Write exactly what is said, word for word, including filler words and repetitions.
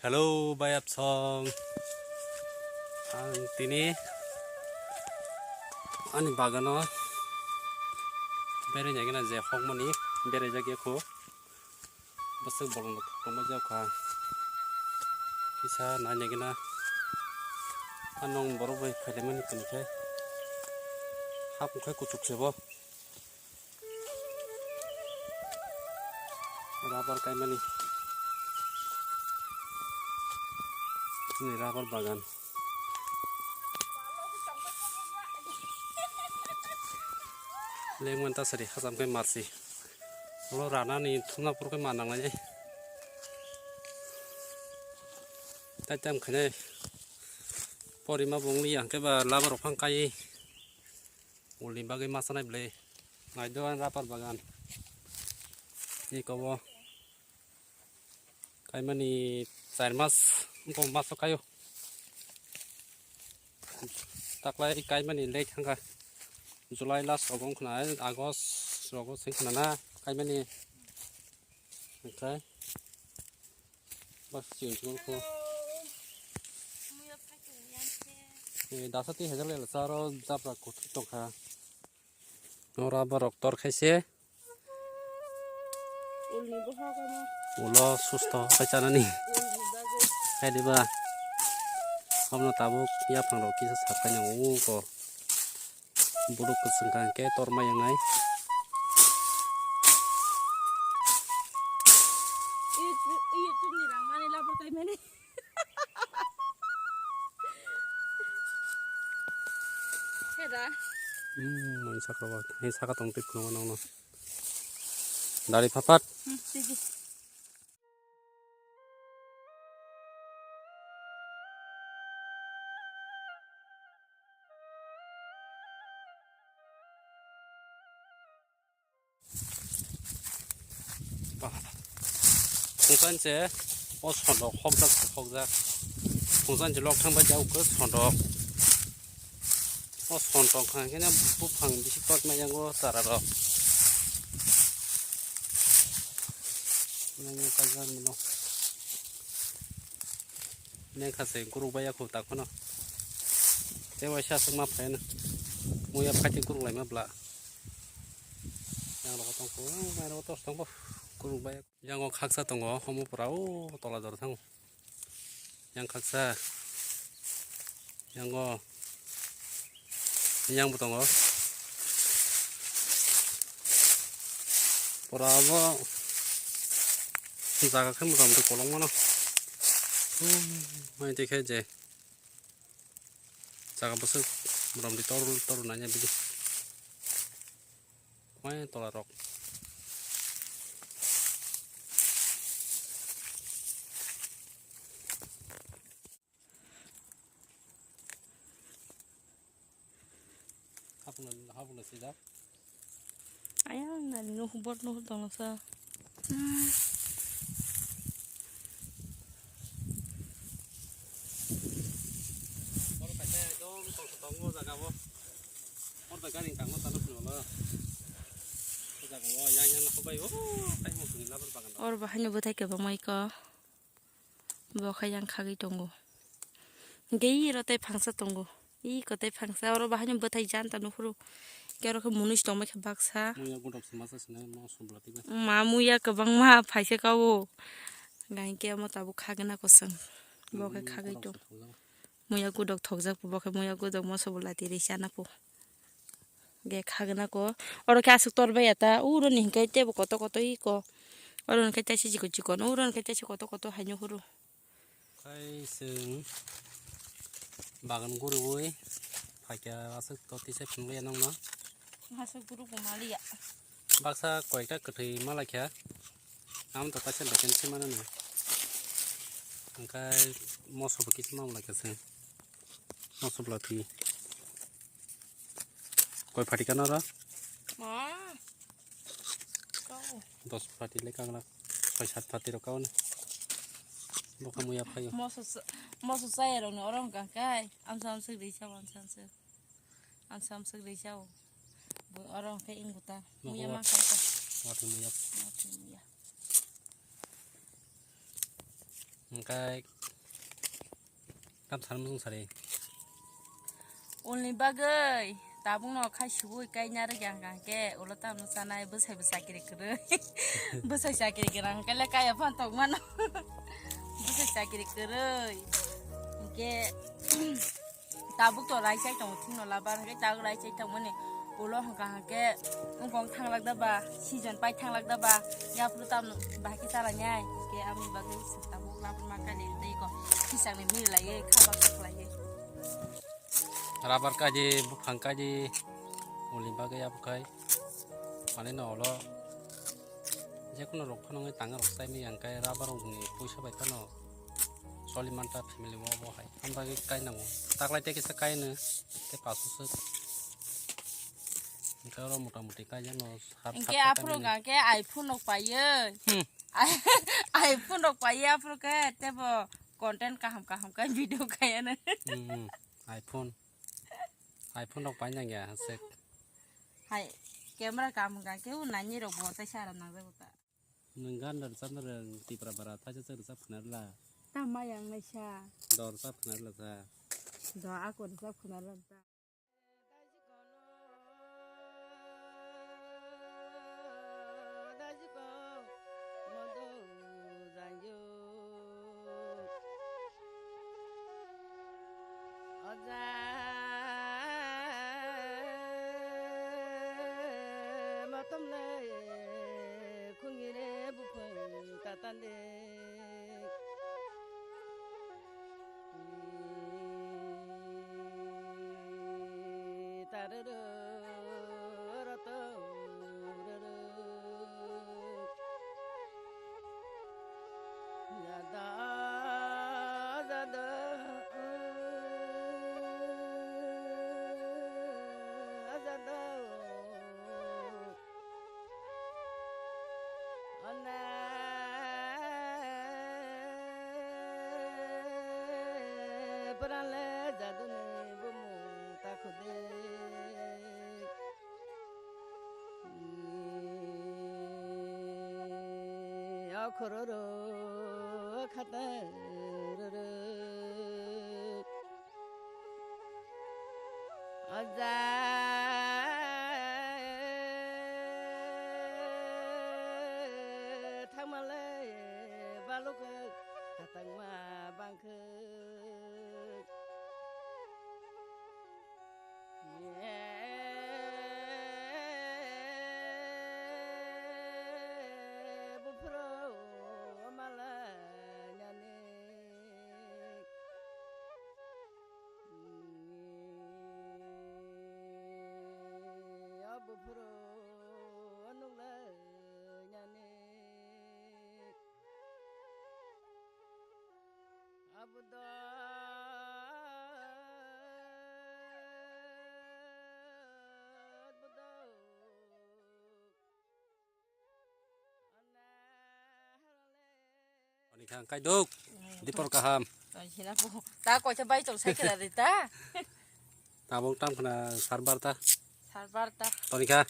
Hello, bayapsong. Ang tini ani bagano berai nai gana je hokmani berai jak ya kho. Bwswk bolong rok tongma jak kha. Kisa nai nai gana. Anong borok bai phailaimani tini khe. Hap wngkhe kuchuk se bo. Rubber kaimani. Chini rubber bagan. Lengmani tasari hacham khe marsi. Ulo ranani thumna phuru khe ma nanglainai. Taitam khainai. Porima bo wngya hwnkhe ba lama rok phang kai. Ulni bagwi ma sanai bwle. Naido ani rubber bagan. Eko bo. Kaimani char mas, wngkha maso kaio. Taklai kaimani late thangkha. July last rogo wngkhna, August rogo se wngkhna na kaimani. Onkhe bas chini chini kho. Eh, dasa twi hajak le charo japra kuthuk tongkha. Ora borok tor khaise. Ulni bohok ano. Ulo susto khai chanani. Ulni bagwi. Khai diba. Omo tabuk yaphang rok kisa sap khai nango uko. Borok kwchwng kha hwnkhe tor ma yangnai. YouTube ni rang mani labar kai mani. Heda. Hmm, mani sakra ba. Hai saka tong tip khno nang no. Dari papat. Hmm, sigi. Phungsan se o sondok hokjak se hokjak. Phungsan se lok thang bai jak khe sondok. O sondok hang khe buphang bisi kok ma yango chara rok. Nang kajak mano. Neng kha se guruk bai ya khu ta khono. Tei waisa aswk ma phai na. Muya phai tei guruk lai ma bla. Yang rok tong khu, mai rok tos tong khu. Guruk bai. Yang o khaksa tongo, homo pura o tola jora thango. Yang khaksa. Yang o. Yang bo tongo. Pura bo jaga khe motamoti kolok mano. Hmm, mai tei khe je jaga bwswk motamoti tor tor nanya bidi. Mai tola rok. Hapna, hapna sida. Ayang nani nuh bor nuh tongsa. Bor kaisa ekdom tongsa tongo jaga bo. Bor da gari tangma tano phunolo. Jaga bo yang yang nokho bai o. Kaimo phunila bor bagan. Or bahai no bwthai kwbangma iko. Bo khe yang khagwi tongo. Hwnkhe iro tei phangsa tongo. Iko tei phangsa oro bahaino bwthai janta nuphuru. Hwnkhe oro khe munuis tongbai khe baksa. Muya godok se masa sinai mo sobla tibai. Ma muya kwbangma phaisa kao. Hwnkhe omo tabuk khagwna kwchwng. Bo khe khagwi tong. Muya godok thokjak bo khe muya godok moso bo lati rwi chana po. Ge khagwna ko. Oro khe aswk tor bai ya ta. Uro ni hwnkhe tebo koto koto iko. Oro hwnkhe teisa chikon chikon. Uro hwnkhe teisa koto koto haino huru. Khai chwng bagan guriwi phaikha aswk to tisa phunukya nokno. Aswk guru bo maliya. Baksa koita kwthwi malaikha. Amo to kaisa bekensi manani. Hwnkhe moso bo kisa mamlaikha chwng. Moso bwla thwi. Koi phati kano ro? Ma. Kau. Dos phati le kangra. Soi sat phati ro kau ni. Bokha muya phaio. Moso sa-, moso saya rok ni oro hwnkha kai. Amsa amswk risa amsa amswk. Amsa amswk risa o. Bo oro hwnkha inguta. Muya ma kai ta. Wati muya. Wati muya. Hwnkhe tam tharmung sari. Ulni bagwi tabukno khai subui kaina rwgya hwnkha hwnkhe ulo tamno chanai bwsai bo chakiri kwrwi. Bwsai chakiri kwrwi hwnkhe le kaya phano tongmano. Bwsai chakiri kwrwi. Hwnkhe tabuk to rai chai tongo thungno labar hwnkhe tabuk rai chai tongmani ulo hwnkha hwnkhe wngkong thanglak da ba season pai thanglak da ba yaphuru tamno bahai khe chalani ai hwnkhe aboni bagwi tabuk labar ma kali tei ko kisangni mil laiwi kha baksa khlaiwi. Rabar kaidi buphang kaidi ulni bagwi abo khai manwi no ulo jekhuno rok phano wngwi tanga rok chai manya hwnkhe rabar rokni puisa bai phano choli manta family o bo hai. Ang bagwi kainango. Taklai tei kisa kaino tei paso swk. Hwnkhe oro mota moti kaijano sat Hwnkhe sat aphuru khaimani. Hwnkhe iPhone rok paiyo. Hmm. iPhone rok paiyo aphuru khe tebo content kaham kaham khe video khaiyano. Hmm, hmm. iPhone. iPhone rok painang ya, hasek. Hai, camera kaham hwnkha khe o nani rok bo tei sara nangjago ta. Nwng gan da rwchapna rwng Tipra bara thaisa se rwchap khna rwla. Ta maya wngnaisa. Do rwchap khna rwla sa. Do ako rwchap khna rwla ta. Oja motom le khungire buphang tatande. Taruru roto ruru. Yada, yada, yada. Ane, pranle jaduni bumung takhude. Okhororo khataroro. Oja thangmale balukhe khatangma bangkhe. Buphuru mala nyani. O buphuru nukla nyani. Abudo, abudo. Toni kha, kai duk. Dipor kaham. Toni khina po. Ta koisa bai tong sai kira de ta. Tabuk tam khna sarbar ta. Sarbar ta. Toni kha.